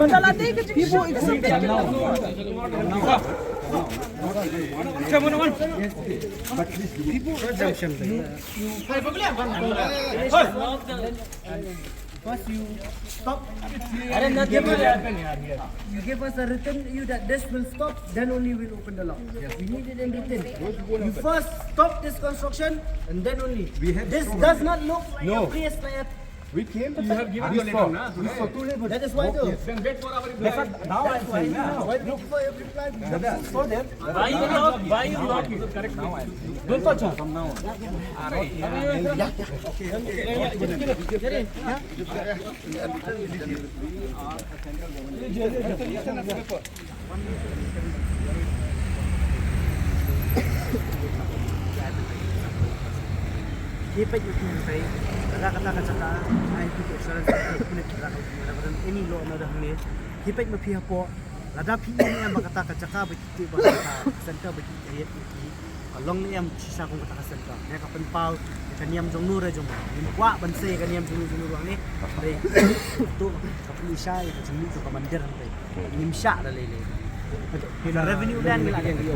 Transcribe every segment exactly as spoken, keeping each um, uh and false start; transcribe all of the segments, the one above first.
Masalah tadi ke people. First you stop. You give us a written you that this will stop, then only we'll open the lock. We need it in written. You first stop this construction and then only. This does not look like a place like a We came, you have given your letter, na? We saw two labels. That is why the. Then wait for our reply. Now I say, now. While waiting for your reply, we have. Why you not, why you not? Correct. Now I say. Don't touch her. From now on. Ki peit ma phi hangtai, lada kata ka jaka ai phi ka insurance, phi pynleit kata ka, lada ka don any law na da hangne. Ki peit ma phi hapoh, lada phi ïohi em ba kata ka jaka ba ki, ba kata ka center ba ki create ïa ki, ka long ne em shisha kum kata ka center. Ne ka pynpaw ïa ka niam jong no re jong no. Ngim kwah ban sei ïa ka niam jong no jong no ruh hangne. Dei to ka pynshai ïa ka jingmut jong ka mandir hangtai. Ngim shah da lei lei. Ki revenue dan ngi la ïa.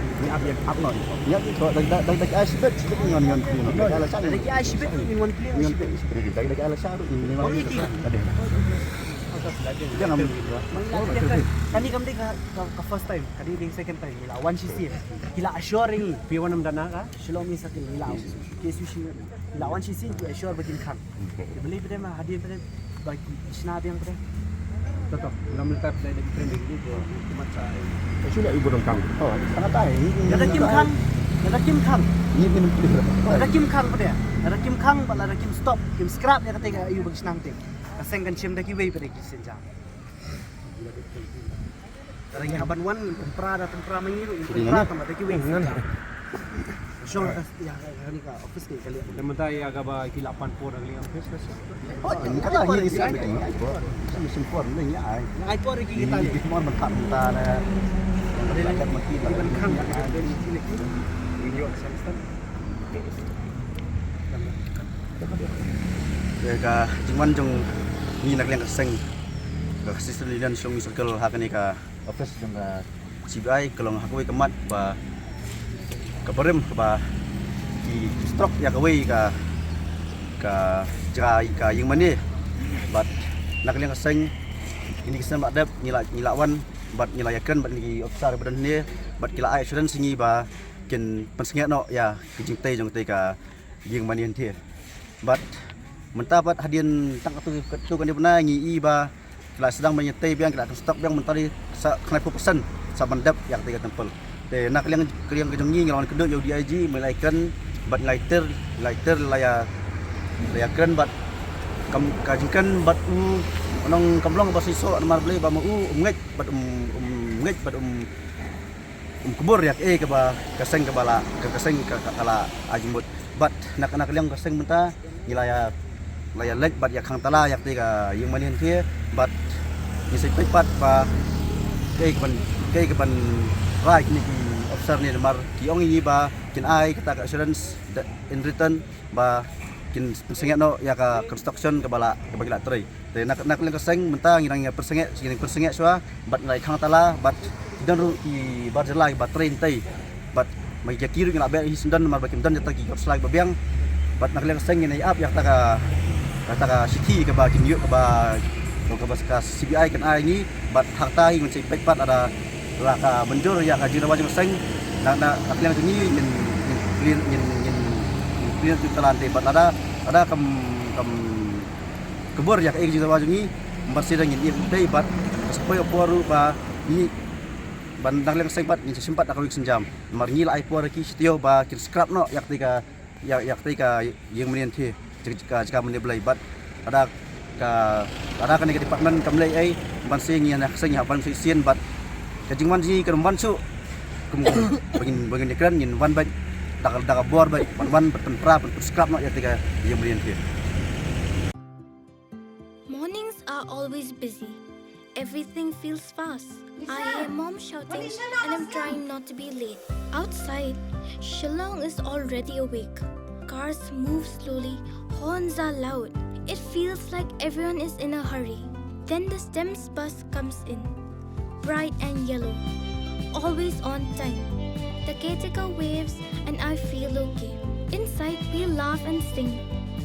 Ngi ap, ngi ap noh. Ngi ap noh. Dak, dak, dak, dak, ah, shibit, shibit ngi wan, ngi wan pli noh. Dak, ah, shibit ngi wan pli noh. Ngi wan pli, shibit. Dak, dak, ah, shibit ngi wan pli noh. Jangan. Kane kam dei ka, ka, ka first time, kane dei second time. Ngi la wan shisien. Ki la assure ngi. Phi wan ym dana ka? Shillong Main Circle ngi la. Ki assure ngi. Ngi la wan shisien ki assure ba kin khang. Te balei phi dei ma hadien phi dei ba ki shna biang phi dei. To to, ngam lynter phi dei da ki friend ki dei ki mat sa. Actually, ai budong khang. Oh, sangat ai. Lada kim khang, lada kim khang. Ni min phi. Lada kim khang phi dei. Lada kim khang, ba lada kim stop, kim scrap ïa kata ka ïa ba ki shna te. Ka seng kan shim da kiwei phi dei ki seng jam. Lada ngi hap ban wan, ngin pynpra da pynpra ma ngi ruh, ngin pynpra tang ba da kiwei. Shong ka, ïa, ka, ka, ni ka office ka, ka liang. Te mynta ïa kaba ki la pan por ha ka liang office ka. Oh, ngi ka la ngi ngi sa ngi ai por. Ngi sim por ngi ai. Ngi ai por ki kita. Ngi por ban pan mynta na. Ngi ban khang. Ngi ïoh sa stan. Te ka jingwan jong ngi na ka liang ka seng ka Khasi Students' Union Shillong Circle ha kane ka office jong ka C B I ka long ha kawei ka mat ba ka barim kaba ki, ki struck ïa kawei ka, ka jaka ka ïing mane. Bad na ka liang ka seng kine ki snem ba dep ngi la, ngi la wan bad ngi la ïakren bad kine ki officer ba don hangne bad ki la ai assurance ïa ngi ba kin pynsangeh noh ïa ki jingtei jong katei ka ïing mane hynrei. Bad mynta pat hadien tang katto katne bnai ngi i ba ki la sdang ban ïatei biang, ki la construct biang mynta dei sa khyndai phew percent sa ban dep ïa katei ka temple. Te na ka liang, ka liang ka jong ngi ngi la wan kynduh ïa u D I G, me la ïakren bad ngi la ïater, la ïater la ïa, la ïakren bad kam, ka jingkren bad u nong kam long ba shisha namar balei ba ma u um ngeit bad um, um ngeit bad um um kbur ïa kaei kaba ka seng kaba la, ka, ka seng ka, ka, ka la ai jingmut. Bad na, na ka liang ka seng mynta ngi la ïa, la ïa leit bad ïa khang tala ïa katei ka ïing mane hynrei bad ngi sa peit pat ba kaei kaban, kaei kaban rai kine ki officer ne namar ki ong ïa ngi ba kin ai kata ka assurance in written ba kin pynsangeh noh ïa ka construction kaba la, kaba ki la trei. Te na, na ka liang ka seng mynta ngi dang ïa pynsangeh, ngi dang pynsangeh shuwa bad ngi la ïa khang tala bad ki don ruh ki bar jylla kiba trei hangtei. Bad ma ki jaki ruh ngi la beh hi syndon namar ba kim don jata ki kot slai ba biang. Bad na ka liang ka seng ngin ïa ap ïa kata ka, kata ka shithi kaba kin ïoh kaba, kaba ka C B I kan ai ngi bad ha kata hi ngin sa peit pat lada la ka mynjur ïa ka jingdawa jong ka seng. Na, na, na ka liang jong ngi ngin, ngin clear, ngin, ngin, ngin clear tu talan te bad lada, lada kam, kam kbur ïa ka jingdawa jong ngi, ban sdang ngin ïa dei bad ka sa poi ka por ruh ba ngi ban dang leng seng bad ngin sa shim pat da kawei ka sienjam. Namar ngi la ai por ïa ki sha taïew ba kin scrap noh ïa katei ka, ïa, ïa katei ka ïing mane hynrei, jaka, jaka, jaka mane blei bad lada ka, lada kane ka department kam leh ei ban sdang ngi na ka seng ïa ban sdang sien bad ka jingwan jong ngi kan wan shuh. Kum, kum ba ngin, ba ngin ïakren ngin wan bad da ka, da ka bor bad ban wan bad pynpra, pyn, pyn scrap noh ïa katei ka ïing mane hynrei. Mornings are always busy. Everything feels fast. I hear mom shouting and I'm trying not to be late. Outside, Shillong is already awake. Cars move slowly, horns are loud. It feels like everyone is in a hurry. Then the STEMS bus comes in. Bright and yellow. Always on time. The caretaker waves and I feel okay. Inside, we laugh and sing.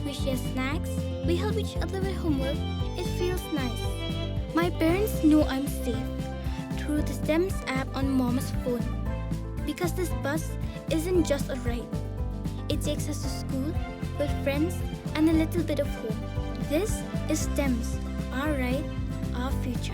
We share snacks. We help each other with homework. It feels nice. My parents know I'm safe through the STEMS app on mom's phone. Because this bus isn't just a ride, It takes us to school, with friends, and a little bit of home. This is STEMS, our right, our future.